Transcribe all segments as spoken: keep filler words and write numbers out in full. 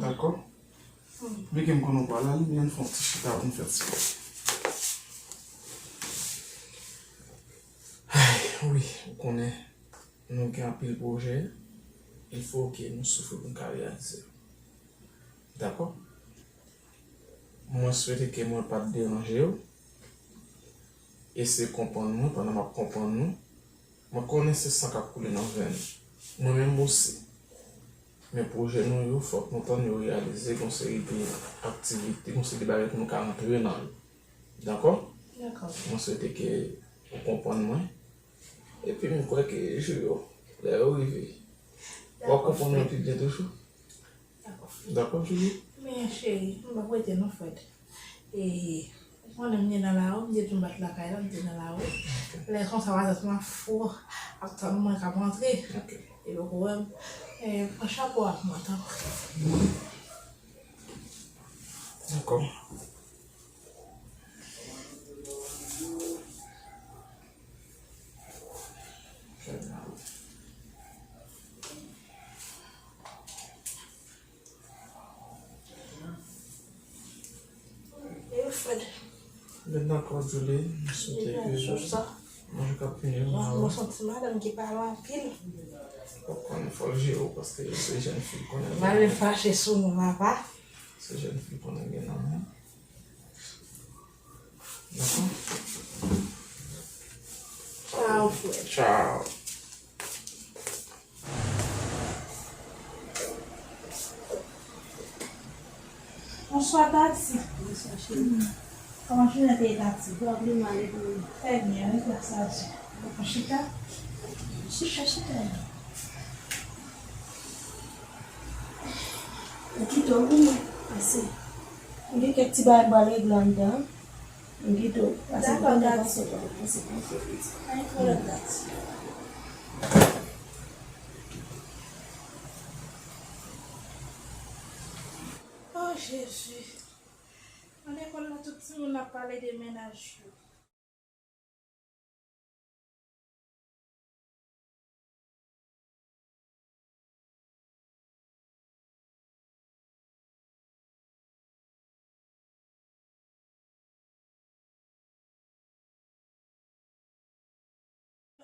Dakò. Vin ke m konnen w pa la, li vin fè yon ti chita pou n fè ti. Ay, wi, ou konnen, nou gen anpil pwojè, il fo ke nou soufri pou n ka reyalize yo. Dakò? Mwen swete ke mwen pa t deranje w. Eseye konprann mwen pandan m ap konprann nou. Mwen konnen se san k ap koule nan venn nou. Mwen menm osi. Men pwojè nou yo, fòk nou tann yo reyalize, gon seri de aktivite, gon seri de bagay pou nou ka rantre nan yo. Dakò? Dakò. Mwen swete ke ou konprann mwen. Epi m kwè ke jou yo, lè yo rive, w ap konprann mwen pi byen toujou. Dakò. Dakò, Julie? Men, cheri, m p ap rete non, Fred. E, ou konnen m te nan lari, m te tou bat lakay la, m te nan lari. Lè konsa, pa egzanp, m ap fou, ap tann mwen k ap rantre. Ok. E poko wè m. E, pran chapo a pou mwen, tanpri. Dakò. E yo, Fred? Mwen dakò, Julie, m swete ke manje k ap vini yo. Mwen santi madanm ki pale anpil. Ou konnen fò l jere w paske se jèn fi l konnen. Madanm fache sou mwen, papa. Se jèn fi l konnen gen nan men. Dakò? Tchao, Fred. Tchao. Bonswa, Tati. Bonswa, cheri. Kòman jounen te ye, Tati? Pwoblèm ale pou ou? Trè byen, wi, gras a Dye. Ou pran chita? Chita, chita. Ou kite w pou mwen, pase. M gen kèk ti bagay m pral regle anndan. M kite w. Pase m konnen panse w pral panse, panse w piti. Pa gen pwoblèm, Tati. Oh, Jezi. Nan lekòl la, tout timoun ap pale de mennaj yo.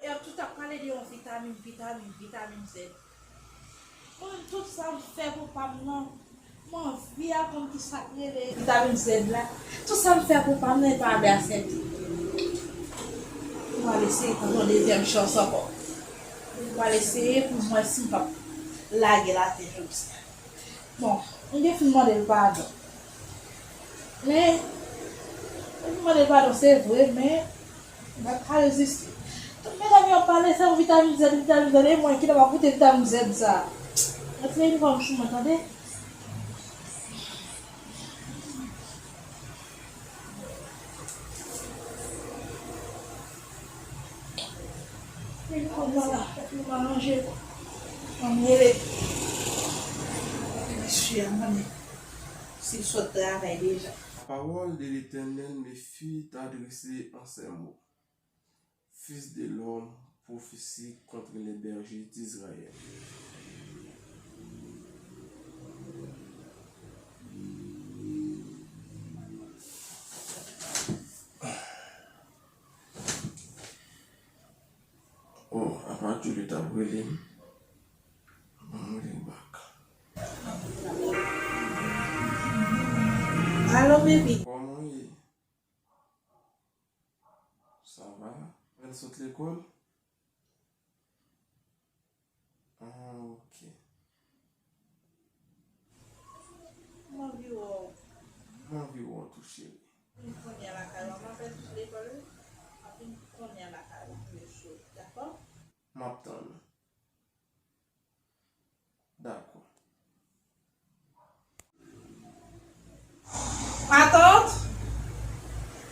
Y ap tout ap pale de yon vitamin, vitamin, vitamin Z. Mwen menm, tout sa m fè pou pa m nan, m anvi aprann kisa k rele vitamin Z la. Tout sa m fè pou pa m nan, li pa vle aksepte. M pral eseye tante yon dezyèm chans ankò. M pral eseye pou m wè si m p ap lage l atè jodi a. Bon, m te fin mande l padon. Men, m te fin mande l padon, se vre, men, m pa t ka reziste. Tout medam yo ap pale, se yon vitamin Z, vitamin Z, e mwen ki ta va goute vitamin Z sa. Retire inifòm sou mwen, tande? Vin konn la, fòk nou aranje. Ann rele mesye a, mande si l sot travay deja. La parole de l'Éternel me fut adressée en ces mots. Fils de l'homme, prophétise contre les bergers d'Israël. Oh, apa Julie t ap rele m? Ban m rele l bak. Alo, baby. Kòman w ye? Sa va? Fred sot lekòl? Ah, ok. M anvi wè w. M anvi wè w tou, cheri. Vin kounye a lakay ou. M ap fè sot lekòl, wi. M ap vin kounye a lakay ou pou yo sot, dakò? M ap tann ou. Dakò. Matant!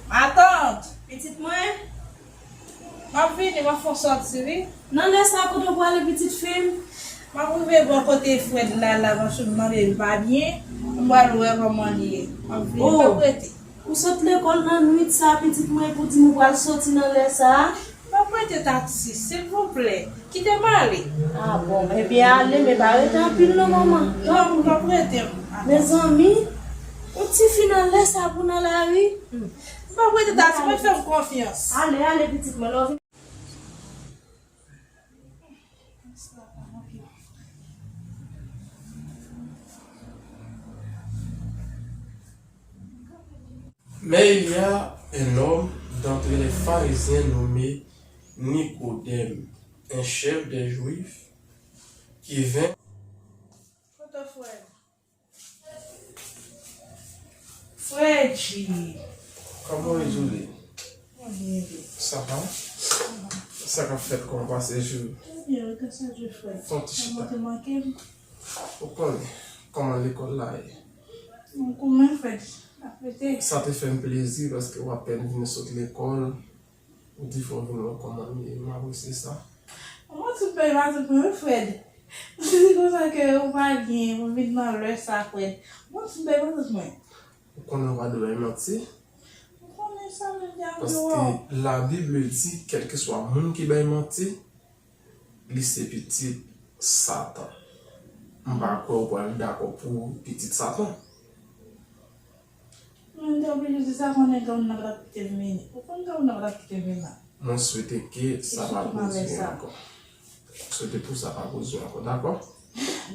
Matant! Pitit mwen? M ap vini, m ap fè w sòti, wi. Nan lè sa, kote w prale, pitit fi m? M ap rive bò kote Fred la, la, paske m tande l pa byen. M pral wè kòman l ye. M ap vini, m p ap rete. Ou sot lekòl nan nwit sa, pitit mwen, pou di m ou pral soti nan lè sa? M p ap Prete taksi, silvouplè. Kite m ale. Ah bon, ebyen ale, men pa rete anpil non, manman. Non, ou p ap rete m. Mezanmi, yon tifi nan lè sa pou nan lari. M p ap rete taksi, mwen fè m konfyans. Ale, ale, pitit mwen, lè w vin. Mais il y a un homme d'entre les pharisiens nommé Nicodème, un chef des Juifs, qui vint. Kote Fred? Freddy! Kòman w ye, Julie? Mwen byen, wi. Sa va? Sa va. Sa k ap fèt, kòman pase jou? Trè byen, wi, gras a Dye, Fred. Fè yon ti chita. Kòman te manke m? Ou konnen, kòman lekòl la ye? Mwen goumen, Fred. Ap rete. Sa te fè m plezi paske w apèn vin sot lekòl. Ou di fò w vin wè kòman m ye, m apresye sa. Ou manti m pè matant mwen, wi, Fred. Ou di konsa ke ou pa gen pou vin nan lè sa, Fred. Ou manti m pè matant mwen. Ou konnen ou pa dwe bay manti. Ou konnen sa, men m te ap di w. Paske la Bible di, kèlkeswa moun ki bay manti, li se pitit Satan. M pa kwè ou pral dakò pou pitit Satan. Mwen te oblije di sa, konnen granmoun nan pa t ap kite m vini. Ou konn granmoun nan pa t ap kite m vin la. Mwen swete ke sa pa pwodui ankò. Mwen swete pou sa pa pwodui ankò, dakò?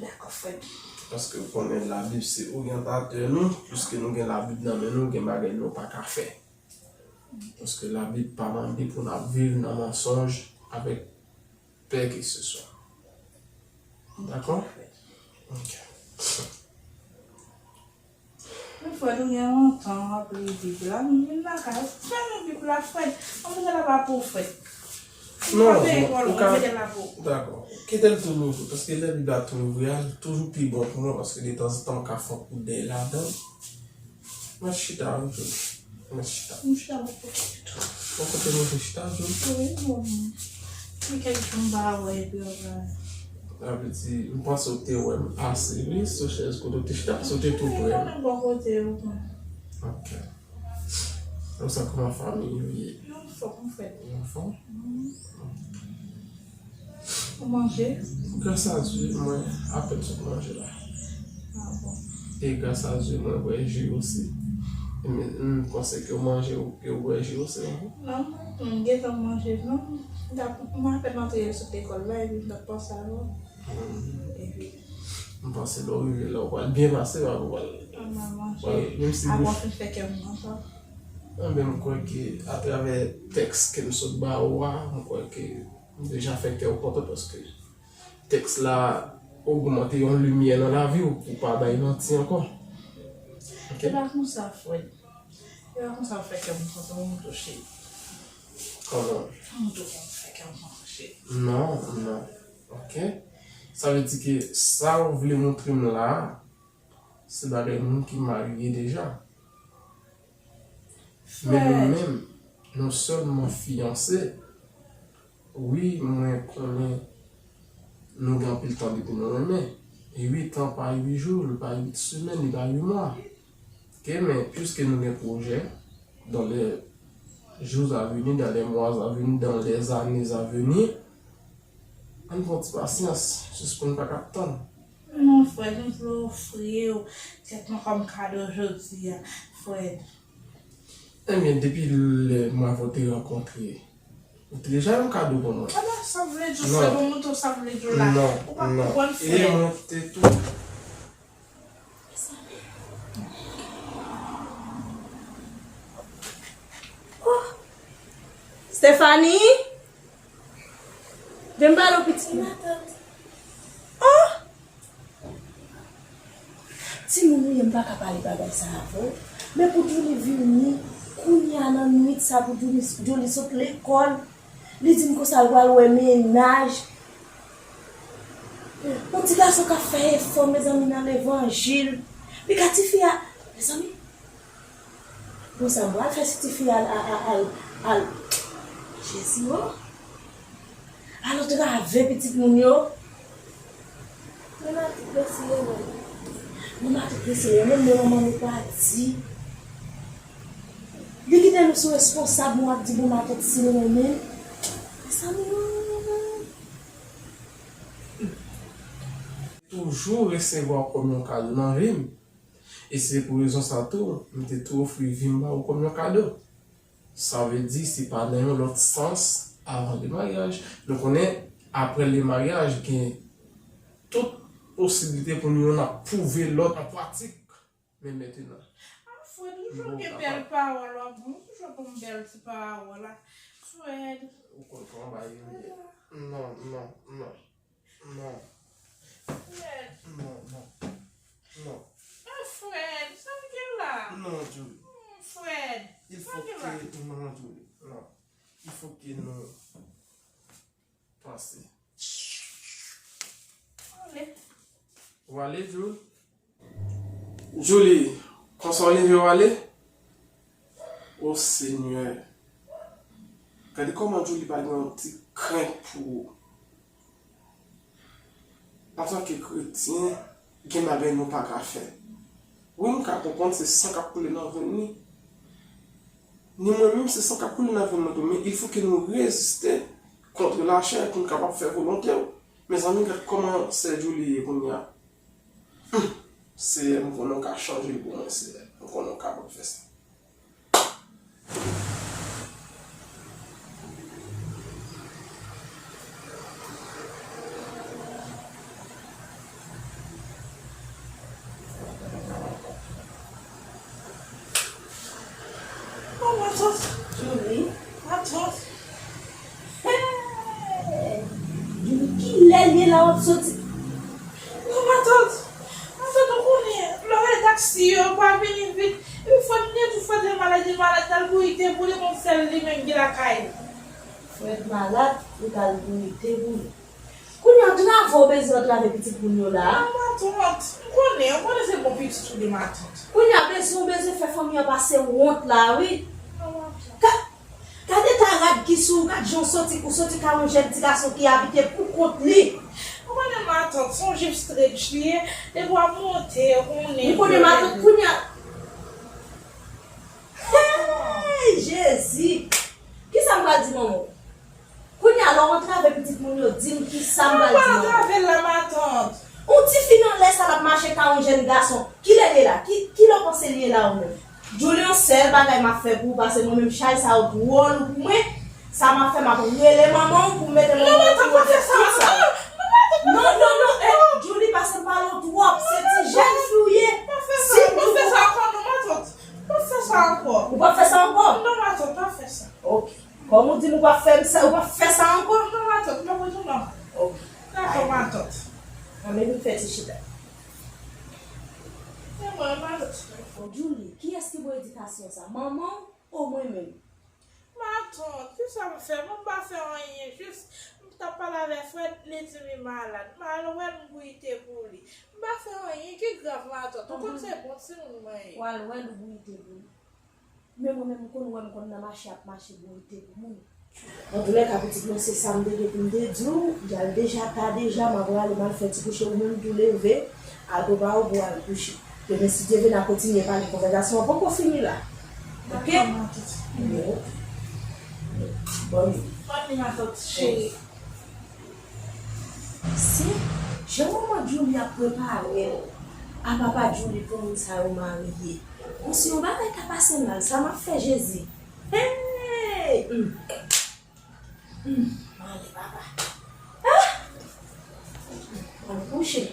Dakò, frè m. Paske ou konnen Labib se oryantatè nou, pliske nou gen Labib nan men nou, gen bagay nou pa ka fè. Paske Labib pa mande pou n ap viv nan mansonj avèk pè ke se swa. Dakò? Ok. Men Fred, ou gen lontan w ap li Bib la. M vin lakay ou, fèmen Bib la, Fred. Ann fè laba pou ou, Fred. Non, ou ka mete laba pou ou. Dakò. Kite l tou louvri, paske lè Bib la tou louvri a, li toujou pi bon pou mwen, paske detanzantan m ka fè yon kout dèy ladan l. Mwen chita, wi, Jolie. Mwen chita. Mwen chita bò kote tou. Bò kote mwen te chita, Jolie? Wi, bon. Gen kèk jou m pa wè epi w pa. Sa vle di, m panse w te wè m ase, wi, sou chèz kote w te chita, paske w te tou prè m. Mwen bò kote ou. Ok. Konsa, kòman fanmi yo ye? Yo anfòm, anfèt. Yo anfòm? Mhm. Ou manje? Gras a Dye, mwen apèn sot manje la. Ah bon. E gras a Dye, mwen bwè ji osi. Men, m panse ke w manje, ke w bwè ji osi, non? Non, m gentan manje, non. M t ap, m apèn antre sot lekòl la, epi m t ap panse avè w. Hmm. Epi. M panse lè w rive la, w pral byen pase, w pral, w pral, menm si bouch. Apre w fin fè kè m kontan. Enben, m kwè ke atravè tèks ke m sot ba ou a, m kwè ke m deja fè kè w kontan paske tèks la ogmante yon limyè nan lavi w pou w pa bay manti ankò. Ok? Se pa konsa, Fred. Se pa konsa w fè kè m kontan, ou tou cheri. Kòman? Ou tou konn fè kè m kontan, cheri. Non, non. Ok? Sa vle di ke sa w vle montre m la a, se bagay moun ki marye deja. Men nou menm, nou sèlman fiyanse. Wi, mwen konnen nou gen anpil tan depi nou renmen. E wi, tan pa uit jou, li pa uit semèn, li pa uit mwa. Ok, men piske nou gen pwojè, dans les jours à venir, dans les mois à venir, dans les années à venir, ann pran ti pasyans, jis pou n pa ka tann. Non, Fred, m vle ofri w tèt mwen kòm kado jodi a, Fred. Ebyen, depi lè mwen avè w te rankontre, ou te deja yon kado pou mwen. Ala, sa vle di w, Fred, ou montre w sa vle di w la. Non, ou pa konprann, Fred. E mwen te tou. Oh! Stephanie? Vin pale w pitit mwen. Oh! Timoun ou ye, m pa ka pale bagay sa avè w. Men pou Julie vini, kounye a nan nwit sa pou Julie, Julie sot lekòl. Li di m konsa l pral wè mennaj. Yon ti gason k ap fè efò, mezanmi, nan levanjil. Li ka tifi a, mezanmi. Bon, sa m pral fè si tifi a al, al, al, al. Jezi, o. Al antrave pitit moun yo. Bon maten, mesye, men manman nou pati. Li kite nou sou responsab, nou ap di bon maten, si nou renmen. Toujou resevwa w kòm yon kado nan vi m. E se pou rezon sa tou, m te tou ofri vi m ba ou kòm yon kado. Sa vle di, se pa nan yon lòt sans avan le maryaj. Nou konnen, apre le maryaj, gen tout posiblite pou nou youn ap pwouve lòt an pratik. Men mentenan, ah, Fred, ou toujou gen bèl pawòl w ap ban m, ou toujou ap ban m bèl ti pawòl la. Fred. Ou konn kòman bagay yo ye. Non, non, non. Non. Fred. Non, non. Non. Ah, Fred, sa w gen la? Non, Julie. Hmm, Fred, sa w gen la? Il faut que, non, Julie, non. Il faut que nou panse. Ale. W ale, Julie? Julie, konsa w leve w ale? O Senyè. Gade kòman Julie pa gen yon ti krent pou ou. Antanke kretyen, gen bagay nou pa ka fè. Wi, m ka konprann se san k ap koule nan venn li. Ni mwen menm, se san k ap koule nan venn mwen tou, men il faut que nou reziste contre la chair pou n kapab fè volonte w. Mezanmi, gad kòman sè Julie ye kounye a. Hum, Seyè, m konnen w ka chanje l pou mwen, Seyè. M konnen w kapab fè sa. Oh, matant. Julie. Matant. Hey! Julie, kilè l ye la w ap soti? Non, matant. Matant, ou konnen, lè w wè taksi yo pa vini vit. Epi Fred, m te di w Fred te malad, li malad, l al bouyi te pou li, konn sèl li menm ki lakay li. Fred malad, li t al bouyi te pou li. Kounye a, antrave w bezwen antrave pitit moun yo la a? Non, matant, m konnen, m konnen se bon pitit ou ye, matant. Kounye a, bezwen w bezwen fè fanmi an pase wont la, wi. Non, matant. Ka-, gade ta rad ki sou ou, gad jan w soti, ou soti kay yon jèn ti gason ki abite pou kont li. Ou konnen matant, se yon jèn stretch li ye, depi w ap monte, ou konnen. Ou konnen matant, kounye a. Hey, Jezi! Kisa m pral di manman w? Kounye a, lè w antrave pitit moun yo, di m kisa m pral di manman w. Mwen pa antrave l la, matant. Yon tifi nan lè sa l ap mache kay yon jèn gason. Kilè l ye la? Ki, kilè w panse l ye la ou menm? Julie, yon sèl bagay m ap fè pou ou, paske mwen menm chay sa yo twò lou pou mwen. Sa m ap fè, m ap rele manman w pou m mete manman w pou mete tout sa. Non, non, non, eh, Julie, pase m pale w twòp, se ti jèn fi w ye. Pa fè sa, pa fè sa ankò non, matant. Pa fè sa ankò. Ou p ap fè sa ankò? Non, matant, pa fè sa. Ok. Kòm ou di m ou p ap fè m sa, ou p ap fè sa ankò? Non, matant, m p ap retounen ankò. Ok. Dakò, matant. Anben, vin fè ti chita. Se mwen, matant. Bon, Julie, kiyès ki ba w edikasyon sa? Manman w ou mwen menm? Matant, kisa m fè? Mwen m pa fè anyen, jis m t ap pale avèk Fred, li di m li malad. M al wè l, m bouyi te pou li. M pa fè anyen ki grav, matant. Ou konn se bon timoun mwen ye. W al wè l, ou bouyi te pou li. Men mwen menm, m konn wè m konn nan mache ap mache bouyi te pou moun. Antoulèka, pitit mwen, se sa m te gen pou m te di w. L deja ta deja, m ap prale, m al fè ti kouche, ou menm tou leve, al prepare w pou w al kouche. Demen, si Dye vle, n a kontinye pale, konvèsasyon an poko fini la. Oke? Dakò, matant. Bon, oke. Bòn nuit. Bòn nuit, matant cheri. Se jan manman Julie ap prepare l a papa Julie pou moun sa yo marye. Bon, si yon bagay ta pase m mal, sa m ap fè Jezi? Hey! Hum. Hum. Male papa. Ah! Al kouche.